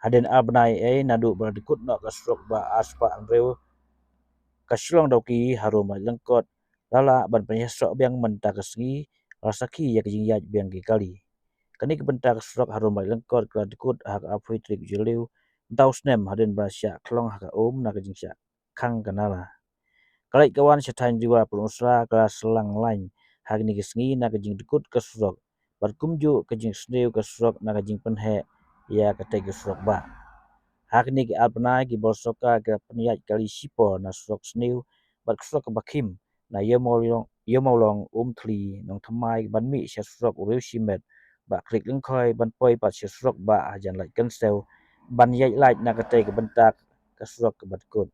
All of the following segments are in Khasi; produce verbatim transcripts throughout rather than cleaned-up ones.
Hadien ar bnai ei naduh ba la dkut noh ka surok ba ar spah hynriew ka Shillong Dawki harum Laitlangkot, la lah ban pynïasoh biang mynta ka sngi, la sakhi ïa ka jingïaid biang ki kali. Kane ka bynta ka surok harum Laitlangkot ka la dkut ha ka arphew tarik Jylliew mynta u snem, hadien ba la shah khlong ha ka um na ka jingshah khang ka nala. Ka leit ka wan sha thaiñ Riwa Pynursla ka la slang lain ha kine ki sngi na ka jingdkut ka surok bad kumjuh ka jingsniew ka surok na ka jingpynheh ïa katei ka surok bah. Ha kine ki ar bnai ki bor sorkar ki la pynïaid kali shipor na surok sniew bad ka surok kaba khim na Ïew Mawlong, Ïew Mawlong, Umthli, Nongthymmai ban mih sha surok u Riew Shimet, Bah Krik Lyngkhoi ban poi pat sha surok bah hajan Laitkynsew ban ïaid lait na katei ka bynta ka surok kaba dkut.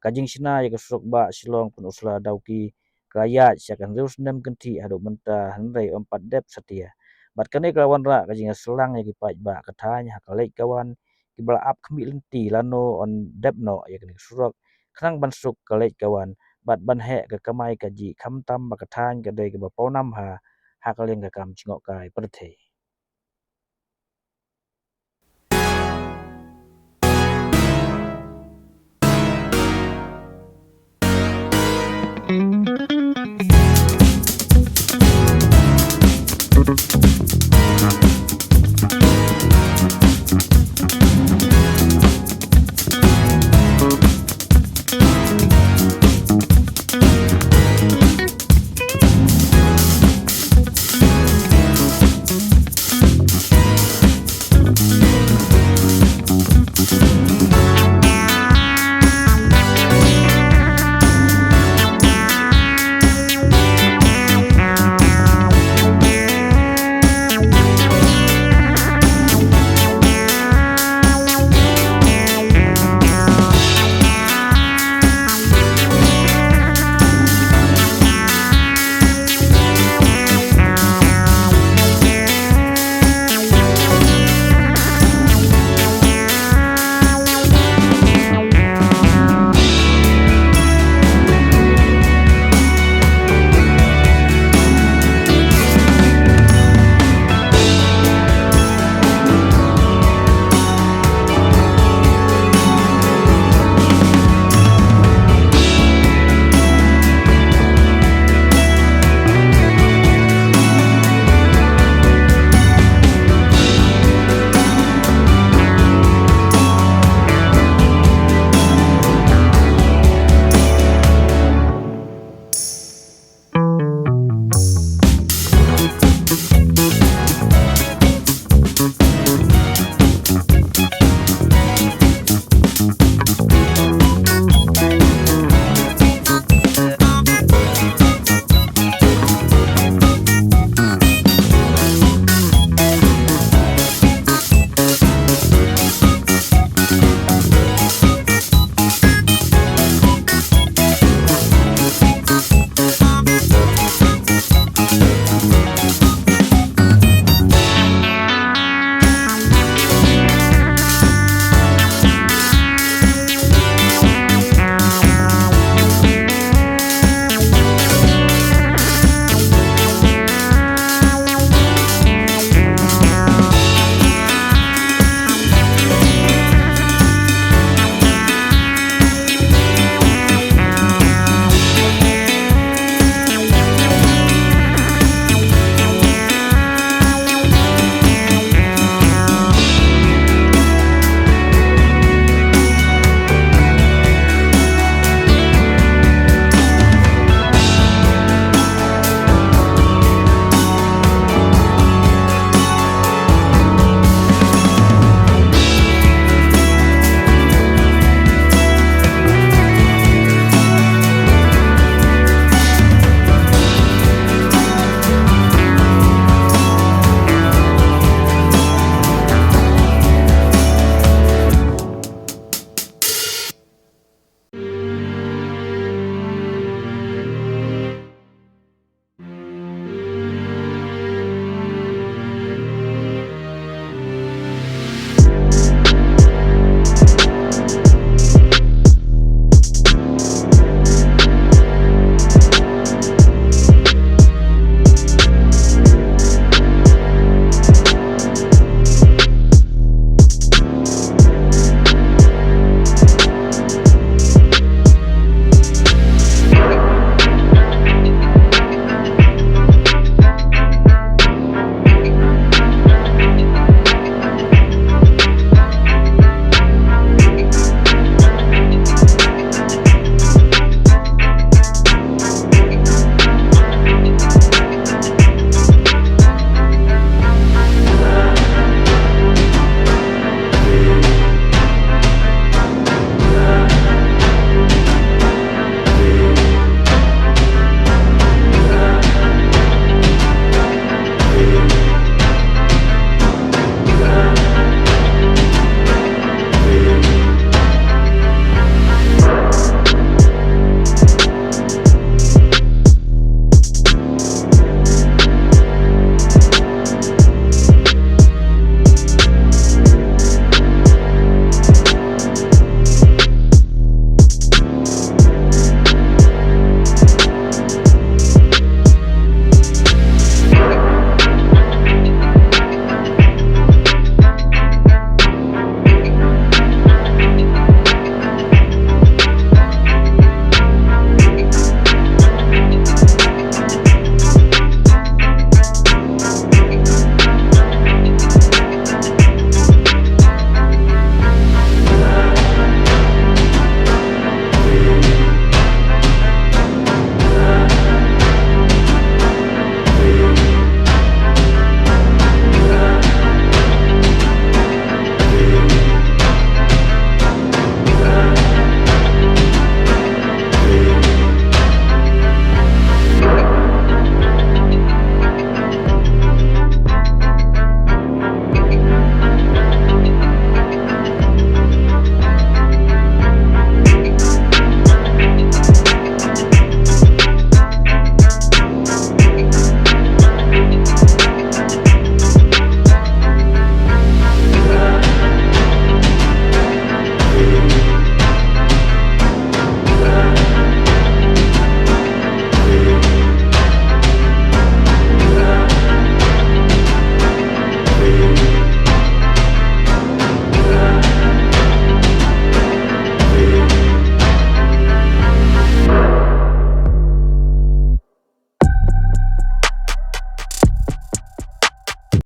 Ka jingshna ïa ka surok bah Shillong Pynursla Dawki ka la ïaid sha ka hynriew snem kynthih haduh mynta, hynrei ym pat dep satia. Bad kane ka la wanrah ka jingïaslang ïa ki paidbah ka thaiñ ha ka leit ka wan kiba la ap khmih lynti lano yn dep noh ïa kane ka surok khnang ban suk ka leit ka wan bad ban heh ka kamai kajih, khamtam ba ka thaiñ ka dei kaba pawnam ha, ha ka liang ka kam jngohkai pyrthei.